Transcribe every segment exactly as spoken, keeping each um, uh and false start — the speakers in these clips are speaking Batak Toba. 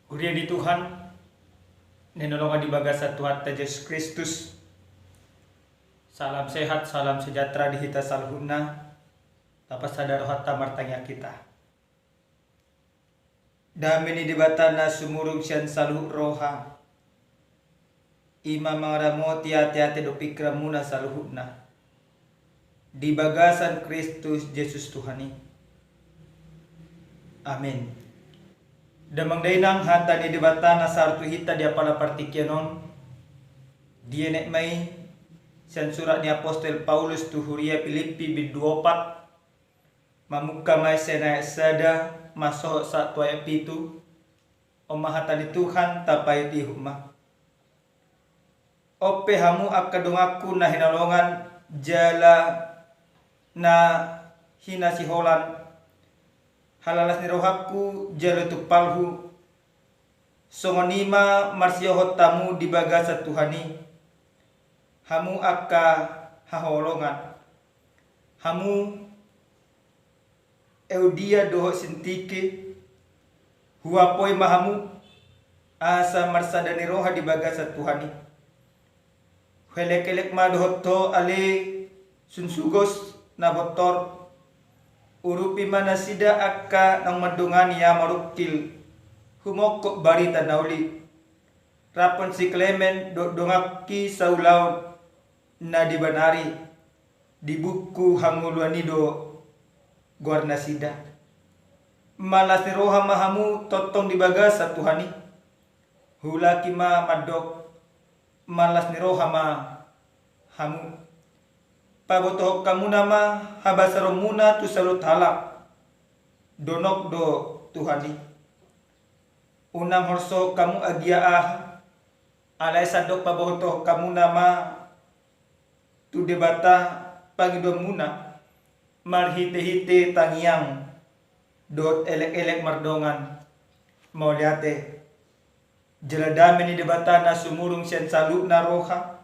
Huria ni Tuhan, na hinaholongan di bagasan Tuhanta Jesus Kristus. Salam sehat, salam sejahtera di hita saluhutna. Tapasada rohanta martangiang hita. Dame ni Debata na sumurung sian saluhut roha, i ma mangaramoti ateate dohot pingkiranmuna saluhutna di bagasan Kristus Jesus Tuhan i. Amin. Damang dainang, hata ni Debata na sahat tu hita di apala partingkian on, dienet ma i sian surat ni apostel Paulus tu huria Pilippi bindu opat, mamungka ma i sian ayat sada, masohot sahat tu ayat pitu. On ma hata ni Tuhan, tapaihut-ihut ma. On pe hamu angka donganku na hinaholongan jala na hinasiholan, halalas ni rohangku jala tumpalhu, songon i ma marsihohot hamu di bagasan Tuhan i, hamu angka haholongan. Hamu Euodia dohot Sintike, huapoi ma hamu, asa marsada ni roha di bagasan Tuhan i. Huelek-elek ma dohot ho ale Sunsugos na bontor, urupi ma nasida angka naung mandongani ahu marungkil humongkop barita na uli, rap dohot si Klemen dohot donganki saulaon na dibanari. Di buku hangoluan i do goarnasida. Mallas ni roha ma hamu tongtong di bagasan Tuhan i. Huulaki ma mandok, mallas ni roha ma hamu. Pabotohon hamuna ma habasaronmuna tu saluhut halak. Donok do Tuhan i. Unang holsohon hamu agia aha, alai sandok pabotohon hamuna ma tu Debata pangidoanmuna marhite-hite tangiang dohot elek-elek mardongan. Mauliate. Jala dame ni Debata na sumurung sian saluhutna roha,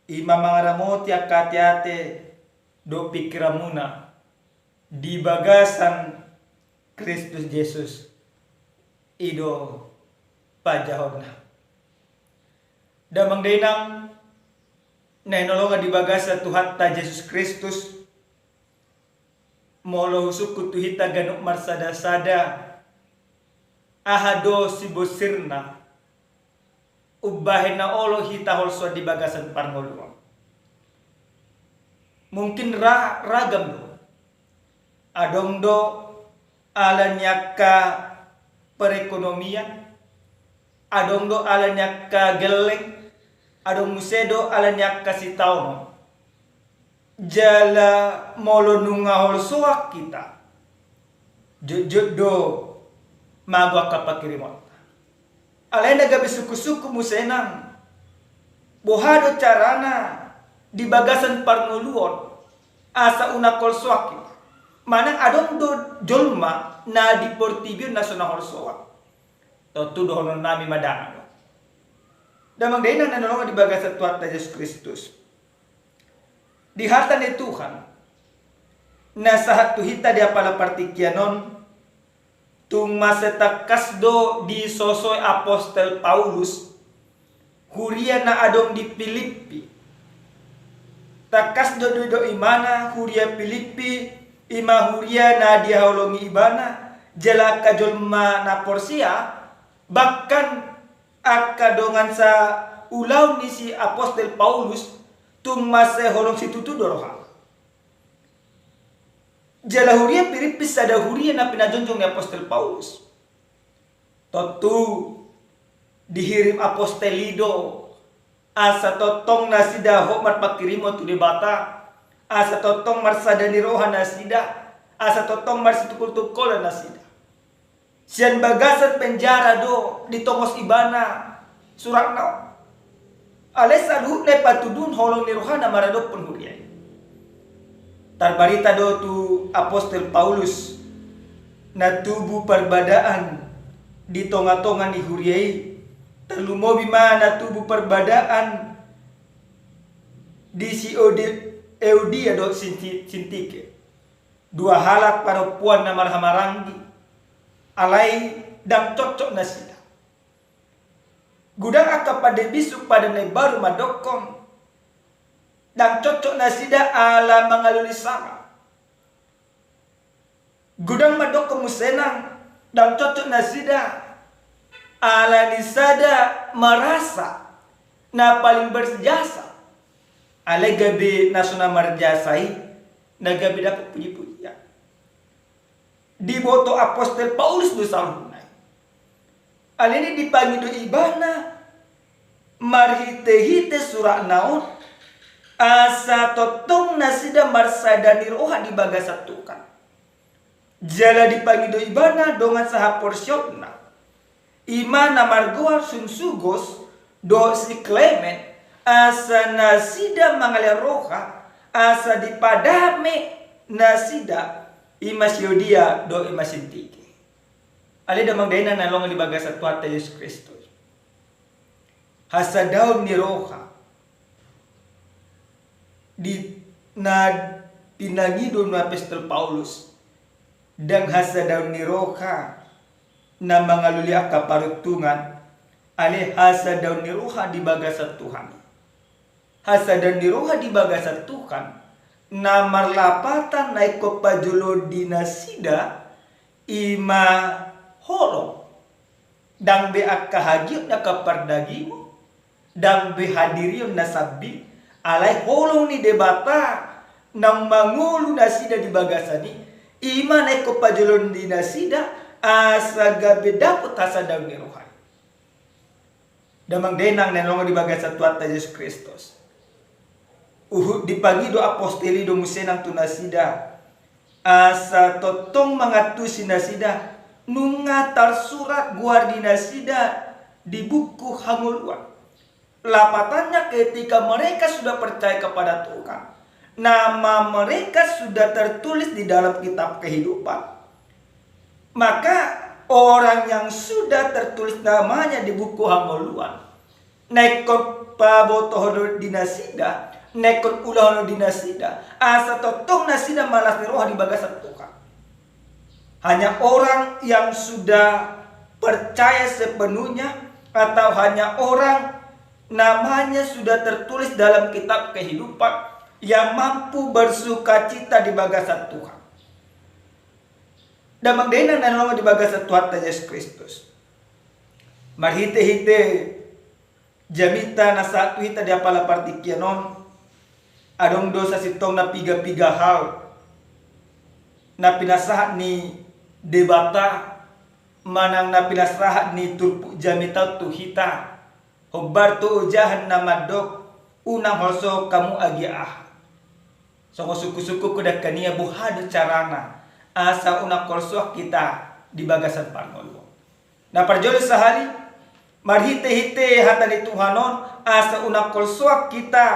i ma mangaramoti angka ateate dohot pingkiranmuna di bagasan Kristus Jesus, i do panjahonna. Damang dainang na hinaholongan di bagasan Tuhanta Jesus Kristus, molo husungkun tu hita ganup marsada-sada, aha do sibonsirna umbahen na olo hita holsoan di bagasan parngoluon? Mungkin ra-, ragam do. Adong do ala ni angka perekonomian, adong do ala ni angka gelleng, adong muse do ala ni angka sitaonon. Jala molo nunga holsoan hita, jotjot do mago angka pangkirimonta. Alai na gabe sungkun-sungkun muse nang, boha do carana di bagasan parngoluon asa unang holsoan hita? Manang adong do jolma na di portibi on na so na holsoan? Tontu dohononnami ma dang do. Damang dainang na hinaholongan di bagasan Tuhanta Jesus Kristus, di hata ni Tuhan na sahat tu hita di apala partingkian on, tung mansai tangkas do disosoi apostel Paulus huria na adong di Pilippi. Tangkas do didok ibana huria Pilippi i ma huria na dihaholongi ibana jala angka jolma na porsea, bahkan angka dongan saulaon ni si apostel Paulus, tung mansai holong situtu do rohana. Jala huria Pilippi sada huria na pinajongjong ni apostel Paulus. Tontu dihirim apostel i do asa tongtong nasida hot marpangkirimon tu Debata, asa tongtong marsada ni roha nasida, asa tongtong marsitungkol-tungkolan nasida. Sian bagasan penjara do ditongos ibana suratna on. Alai saluhutna i patuduhon holong ni rohana maradophon huria i. Tarbarita do tu apostel Paulus na tubu parbadaan di tonga-tonga ni huria i, tarlumobi ma na tubu parbadaan di si Euodia dohot Sinti-, Sintike. Dua halak parompuan na marhahamaranggi, alai dang cocok nasida. Godang angka pande bisuk pande na imbaru mandokkon, ndang cocok nasida ala mangalului sala. Godang mandokkon muse nang, ndang cocok nasida ala ni sada marasa na paling berjasa. Alai gabe na so na marjasa i na gabe dapot puji-pujian. Diboto apostel Paulus do saluhutna i. Alani i dipangido ibana marhite-hite suratna on, asa tongtong nasida marsada ni roha di bagasan Tuhan. Jala dipangido ibana dongan sahaporseaonna, i ma na margoar Sungsugos dohot si Klemen, asa nasida mangalean roha, asa dipadame nasida, i ma si Euodia dohot i ma si Sintike. Ale damang dainang na hinaholongan di bagasan Tuhanta Jesus Kristus. Hasadaon ni roha di na pinangido ni apostel Paulus, ndang hasadaon ni roha na mangalului angka paruntungan, ale hasadaon ni roha di bagasan Tuhan. Hasadaon ni roha di bagasan Tuhan na marlapatan na ingkon pajoloon di nasida, i ma holong. Ndang be angka hagiot na ingkon pardagingon, ndang be hadirion na sambing, alai holong ni Debata naung mangolu nasida di bagasan i, i ma na ingkon pajoloon di nasida, asa gabe dapot hasadaon ni roha i. Damang dainang na hinaholongan di bagasan Tuhanta Jesus Kristus. Uhut dipangido apostel i do muse nang tu nasida, asa tongtong mangantusi nasida, nunga tarsurat goar ni nasida di buku hangoluan. Lapatannya, ketika mereka sudah percaya kepada Tuhan, nama mereka sudah tertulis di dalam kitab kehidupan. Maka orang yang sudah tertulis namanya di buku hangoluan, na ingkon pabotohon di nasida, na ingkon ulahon di nasida, asa tongtong nasida malas ni roha di bagasan Tuhan. Hanya orang yang sudah percaya sepenuhnya, atau hanya orang namanya sudah tertulis dalam kitab kehidupan, yang mampu bersukacita di bagasan Tuhan. Damang dainang na hinaholongan di bagasan Tuhanta Jesus Kristus. Marhite-hite jamita na sahat tu hita di apala partingkian on, adong do sasintongna piga-piga hal na pinasahat ni Debata manang na pinasahat ni turpuk jamita on tu hita. Hombar tu ojahan na mandok, unang holsohon hamu agia aha. Songon sungkun-sungkun do dangka nian, boha do carana asa unang holsoan hita di bagasan parngoluon. Na parjolo sahali, marhite-hite hata ni Tuhan on, asa unang holsoan hita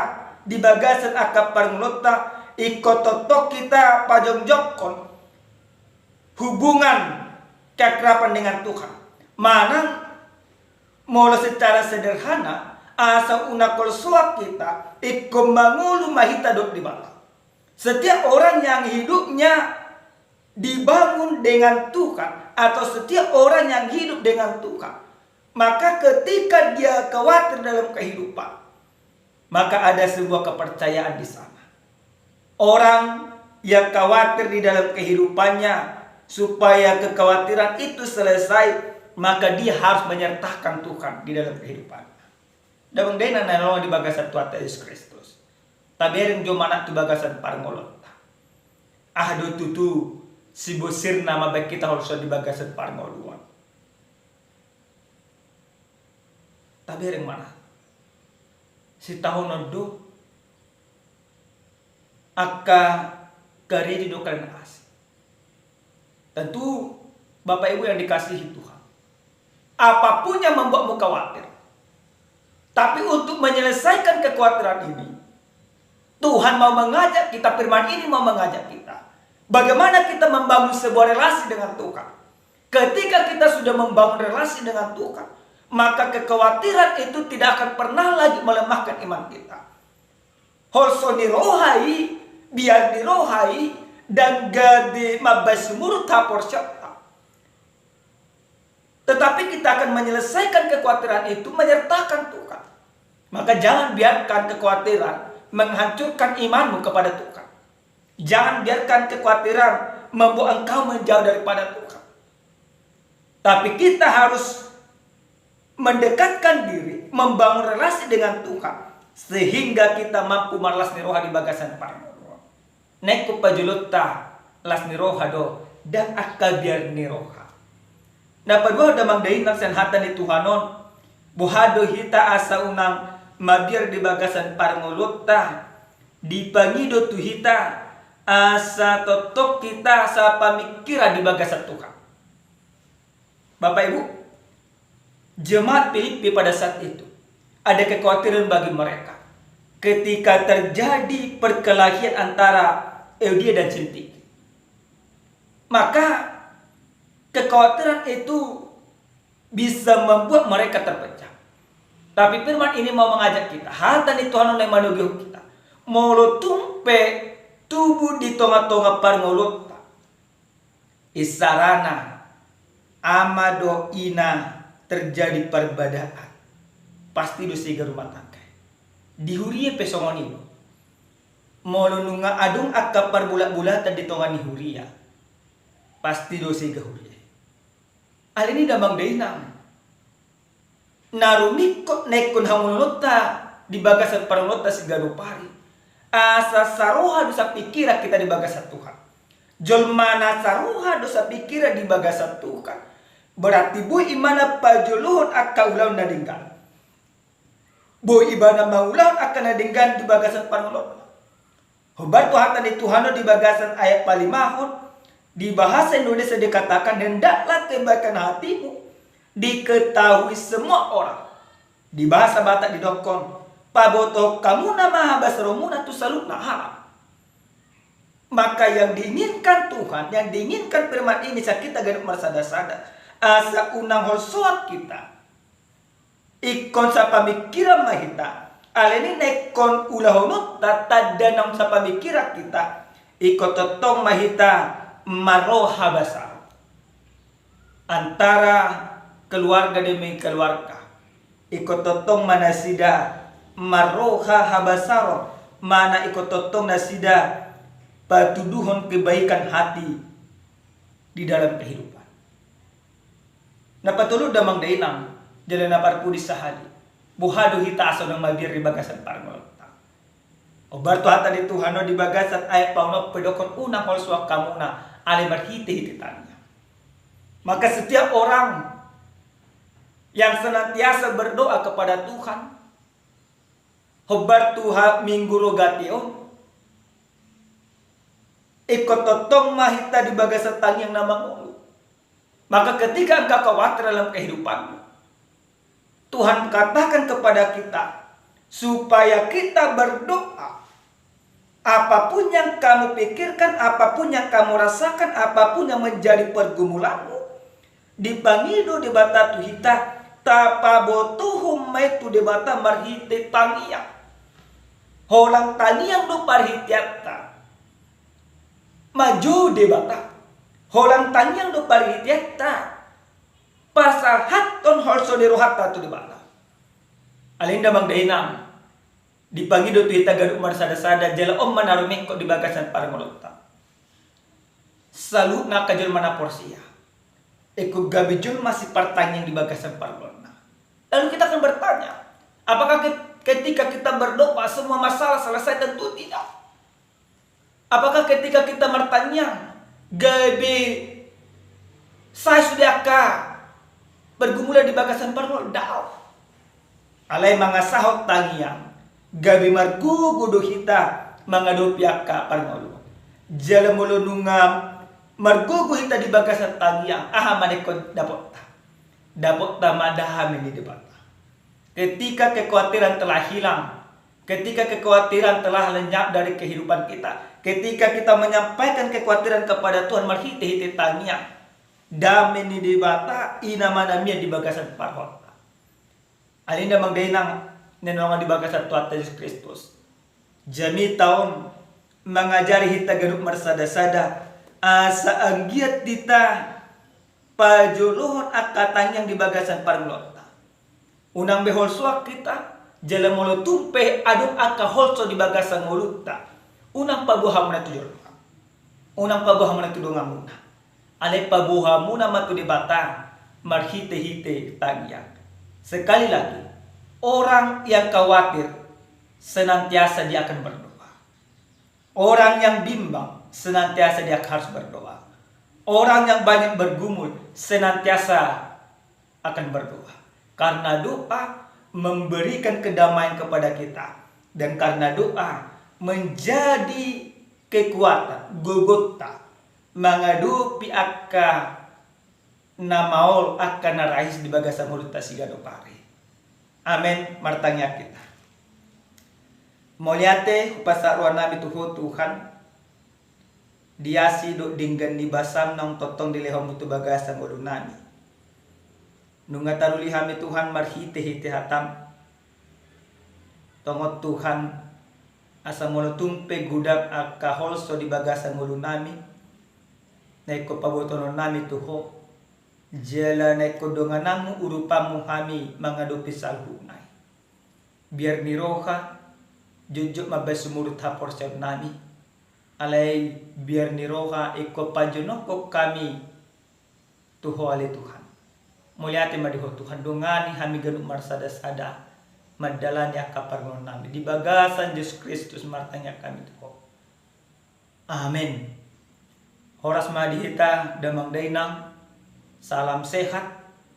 di bagasan angka parngoluonta, ingkon tongtong hita pajongjongkon hubungan keakraban dengan Tuhan. Manang molo secara sederhana, asa unang holsoan hita, ingkon mangolu ma hita dohot Debata. Setiap orang yang hidupnya dibangun dengan Tuhan, atau setiap orang yang hidup dengan Tuhan, maka ketika dia khawatir dalam kehidupan, maka ada sebuah kepercayaan di sana. Orang yang khawatir di dalam kehidupannya, supaya kekhawatiran itu selesai, maka dia harus menyertakan Tuhan di dalam kehidupannya. Damang dainang na hinaholongan di bagasan Tuhanta Jesus Kristus. Tabereng jo manat tu bagasan parngoluonta. Aha do tutu sibosirna mambahen hita holsoan di bagasan parngoluon? Tabereng manat. Sitaonon do angka karejo dohot kaleng na asing. Tentu, Bapak Ibu yang dikasihi Tuhan, apapun yang membuatmu khawatir, tapi untuk menyelesaikan kekhawatiran ini, Tuhan mau mengajak kita, firman ini mau mengajak kita. Bagaimana kita membangun sebuah relasi dengan Tuhan? Ketika kita sudah membangun relasi dengan Tuhan, maka kekhawatiran itu tidak akan pernah lagi melemahkan iman kita. Holso ni roha i, biar ni roha i, ndang gabe mambahen sumurut haporseaonta. Tetapi kita akan menyelesaikan kekhawatiran itu menyertakan Tuhan. Maka jangan biarkan kekhawatiran menghancurkan imanmu kepada Tuhan. Jangan biarkan kekhawatiran membuat engkau menjauh daripada Tuhan. Tapi kita harus mendekatkan diri, membangun relasi dengan Tuhan, sehingga kita mampu marlas ni roha di bagasan parngoluon. Na ingkon pajolonta las ni roha do, ndang angka biar ni roha. Na paduahon damang dainang, sian hata ni Tuhan on, boha do hita asa unang mabiar di bagasan parngoluonta, dipangido tu hita asa tongtong hita sapamingkiran di bagasan Tuhan. Bapak Ibu, jemaat Filipi pada saat itu ada kekhawatiran bagi mereka ketika terjadi perkelahian antara Euodia dan Sintike. Maka kekhawatiran itu bisa membuat mereka terpecah. Tapi firman ini mau mengajak kita, hata ni Tuhan on na manogihon hita, molo tung pe tubu di tonga-tonga parngoluonta, isarana ama dohot ina terjadi parbadaan, pasti do sega rumah tangga. Di huria pe songon i do. Molo nunga adong angka parbulat-bulatan di tonga ni huria, pasti do sega huria. Alani damang dainang, na rumingkot na ingkon hangoluonta di bagasan parngoluonta siganup ari, asa saroha do sapingkiran hita di bagasan Tuhan. Jolma na saroha do sapingkiran di bagasan Tuhan, berarti boi ibana pajolohon angka ulaon na denggan. Boi ibana mangulahon angka na denggan di bagasan parngoluonna. Hombar tu hata ni Tuhan on di bagasan ayat palimahon, di bahasa Indonesia dikatakan, "Hendaklah kebaikan hatimu diketahui semua orang." Di bahasa Batak didokkon, "Pabotohon hamuna ma habasaronmuna tu saluhutna halak." Maka yang diinginkan Tuhan, yang diinginkan firman ini sian hita ganup marsada-sada, asa unang holsoan hita. Ingkon sapamingkiran ma hita. Alani na ingkon ulahononta tanda naung sapamingkiran hita, ingkon tongtong ma hita marroha basaron antara keluarga demi keluarga. Ingkon tongtong ma nasida marroha habasaron, manang ingkon tongtong nasida patuduhon kebaikan hati di dalam kehidupan. Na patolu damang dainang, jala na parpudi sahali, boha do hita asa unang mabiar di bagasan parngoluonta? Hombar tu hata ni Tuhan on di bagasan ayat paonomhon pe didokkon, "Unang holsoan hamuna alai marhite-hite tangiang." Maka setiap orang yang senantiasa berdoa kepada Tuhan, hombar tu ha-, Minggu Rogate on, ingkon tongtong ma hita di bagasan tangiang na mangolu. Maka ketika engkau khawatir dalam kehidupanmu, Tuhan katakan kepada kita supaya kita berdoa. Apapun yang kamu pikirkan, apapun yang kamu rasakan, apapun yang menjadi pergumulanmu, dipangido Debata tu hita, tapabotohon ma i tu Debata marhite tangiang. Holan tangiang do parhiteanta manjou Debata. Holan tangiang do parhiteanta pasahathon holso ni rohanta tu Debata. Alani damang dainang, dipangido tu hita ganup marsada-sada, jala on ma na rumingkot di bagasan parngoluonta. Saluhutna angka jolma na porsea, ingkon gabe jolma sipartangiang di bagasan parngoluonna. Lalu kita akan bertanya, apakah ke-, ketika kita berdoa semua masalah selesai? Tentu tidak. Apakah ketika kita martangiang gabe sae sude angka pergumulan di bagasan parngoluon? Daong. Alai mangasahon tangiang, gabe margogo do hita mangadopi angka parngoluon. Jala molo nunga margogo hita di bagasan tangiang, aha ma na ingkon dapotta? Dapotta ma dame ni Debata. Ketika kekhawatiran telah hilang, ketika kekhawatiran telah lenyap dari kehidupan kita, ketika kita menyampaikan kekhawatiran kepada Tuhan marhite-hite tangiang, dame ni Debata i na manang mian di bagasan parngoluonta. Alani damang dainang na hinaholongan di bagasan Tuhanta Jesus Kristus, jamita on mangajari hita ganup marsada-sada asa anggiat hita pajolohon angka tangiang di bagasan parngoluonta. Unang be holsoan hita, jala molo tung pe adong angka holso di bagasan ngolunta, unang paboa hamuna tu jolma, unang paboa hamuna tu donganmuna. Alai paboa hamuna ma tu Debata marhite-hite tangiang. Sekali lagi, orang yang khawatir senantiasa dia akan berdoa. Orang yang bimbang senantiasa dia harus berdoa. Orang yang banyak bergumul senantiasa akan berdoa. Karena doa memberikan kedamaian kepada kita. Dan karena doa menjadi kekuatan, gogonta, mangadopi angka na maol, angka na rahis di bagasan ngolunta siganup ari. Amen. Martangiang hita. Mauliate hupasahat rohanami tu Ho Tuhan, di asi dohot denggan ni basam naung tongtong dilehonmu tu bagasan ngolunami. Nunga taruli hami Tuhan marhite-hite hatam. Tongon Tuhan, asa molo tung pe godang angka holso di bagasan ngolunami, na ingkon pabotohononnami tu Ho, jala na ingkon dongananmu urupanmu hami mangadopi saluhutna i. Biar ni roha jotjot mambahen sumurut haporseaonnami, alai biar ni roha ingkon pajonokhon hami tu Ho ale Tuhan. Mauliate ma di Ho Tuhan, dongani hami ganup marsada-sada mandalani angka parngoluonnami. Di bagasan Jesus Kristus martangiang hami tu Ho. Amen. Horas ma di hita damang dainang. Salam sehat,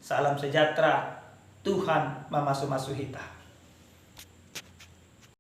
salam sejahtera. Tuhan mamasu-masu hita.